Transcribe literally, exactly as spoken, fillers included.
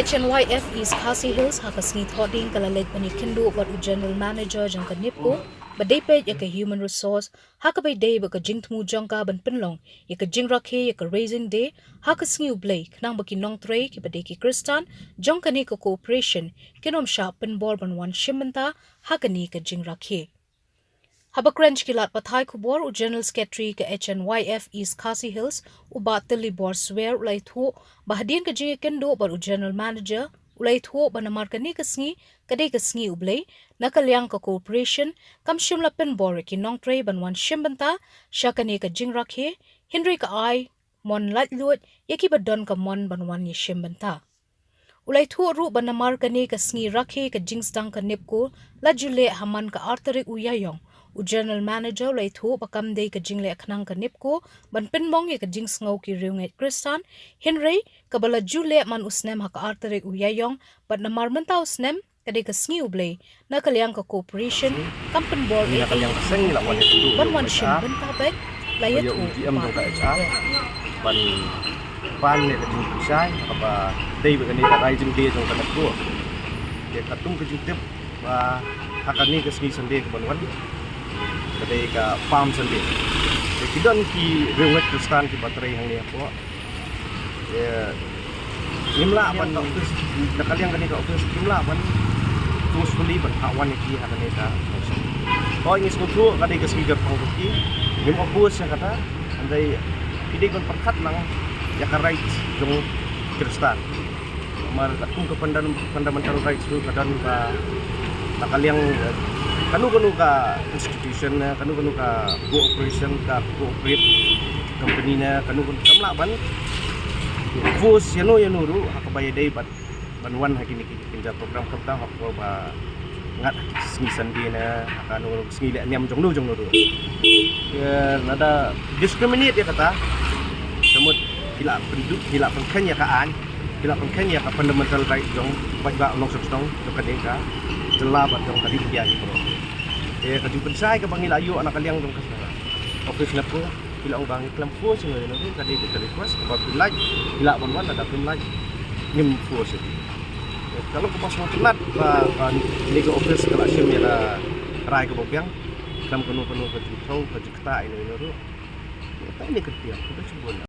H N Y F East Khasi Hills ha ka sngi Thohdieng ka la leit ban ïakynduh bad u General Manager jong ka NEEPCO ba dei peit ïa ka Human Resource ha kaba ïadei bad ka jingthmu jong ka ban pynlong ïa ka jingrakhe ïa ka Raising Day ha ka sngi U Blei khnang ba ki nongtrei kiba dei ki Khristan jong kane ka corporation kin ym shah pynbor ban wan shim bynta ha kane ka jingrakhe. Haba kren sha ki lad pathai khubor, u General Secretary ka H N Y F East Khasi Hills, u Bah Tillibor Swer, u la ïathuh ba hadien ka jingïakynduh bad u General Manager, u la ïathuh ba namar kane ka sngi ka dei ka sngi U Blei, na ka liang ka corporation kam shym la pynbor ïa ki nongtrei ban wan shim bynta sha kane ka jingrakhe, hynrei ka ai mon laitluid ïa kiba don ka mon ban wan ïashim bynta. U la ïathuh ruh ba namar kane ka sngi rakhe ka jingsdang ka NEEPCO la ju leh ha man ka ar tarik u Ïaïong. U General Manager u la ïathuh ba kam dei ka jingleh khnang ka NEEPCO ban pynmong ïa ka jingsngew ki riewngeit Khristan, hynrei kaba la ju leh man u snem ha ka ar tarik u Ïaïong, bad namar mynta u snem ka dei ka sngi U Blei, na ka liang ka corporation kam pynbor ïa ka liang ka seng la wan ban wan shim bynta bad la ïathuh ban pan ne ka jingpynshai kaba dei ba kane ka Raising Day jong ka NEEPCO. Te katkum ka jingtip ba ha kane ka sngi Sunday kaban wan ka dei ka Palm Sunday. Te ki don ki riewngeit Khristan kiba trei hangne hapoh. Te ngim lah ban office, na ka liang kane ka office ngim lah ban forcefully ban phah wan ïa ki ha kane ka office. Hooid ngi sngewthuh ka dei ka sngi kyrpang jong ki, ngim oppose ïa kata, hynrei ki dei ban pyrkhat lang ïa ka rights jong Khristan. Namar katkum ka funda-, fundamental rights ruh ka don ba na ka liang, eh, kano kano ka institution ne, kano kano ka cooperation, ka cooperate company ne, kano kano kam lah ban force ïano ïano ruh ha kaba ïadei ban, ban wan ha kine ki kynja program, khamtam ha kaba ngat ha ki sngi Sunday ne, ha kano sngi leh niam jongno jongno ruh. Ïa, lada discriminate ïa kata, ka mut ki la pynduh, ki la pynkheiñ ïa ka aiñ, ki la pynkheiñ ïa ka fundamental right jong u paidbah u nongshnong jong kane ka jylla bad jong ka ri India hi baroh. Te ka jingpynshai kaba ngi la ïoh na ka liang jong ka office NEEPCO, ki la ong ba ngi khlem force ïano ïano ruh, ka dei ka request kaba phi lait phi lah ban wan, lada phim lait ngim force ïa phi. Te ka long kaba sngewtynnat ba, ba kane ka office ka la shim ïa ka rai kaba biang, khlem kano kano ka jingthung, ka jingktah ïano ïano ruh. Te kane ka tiang ka shu bun.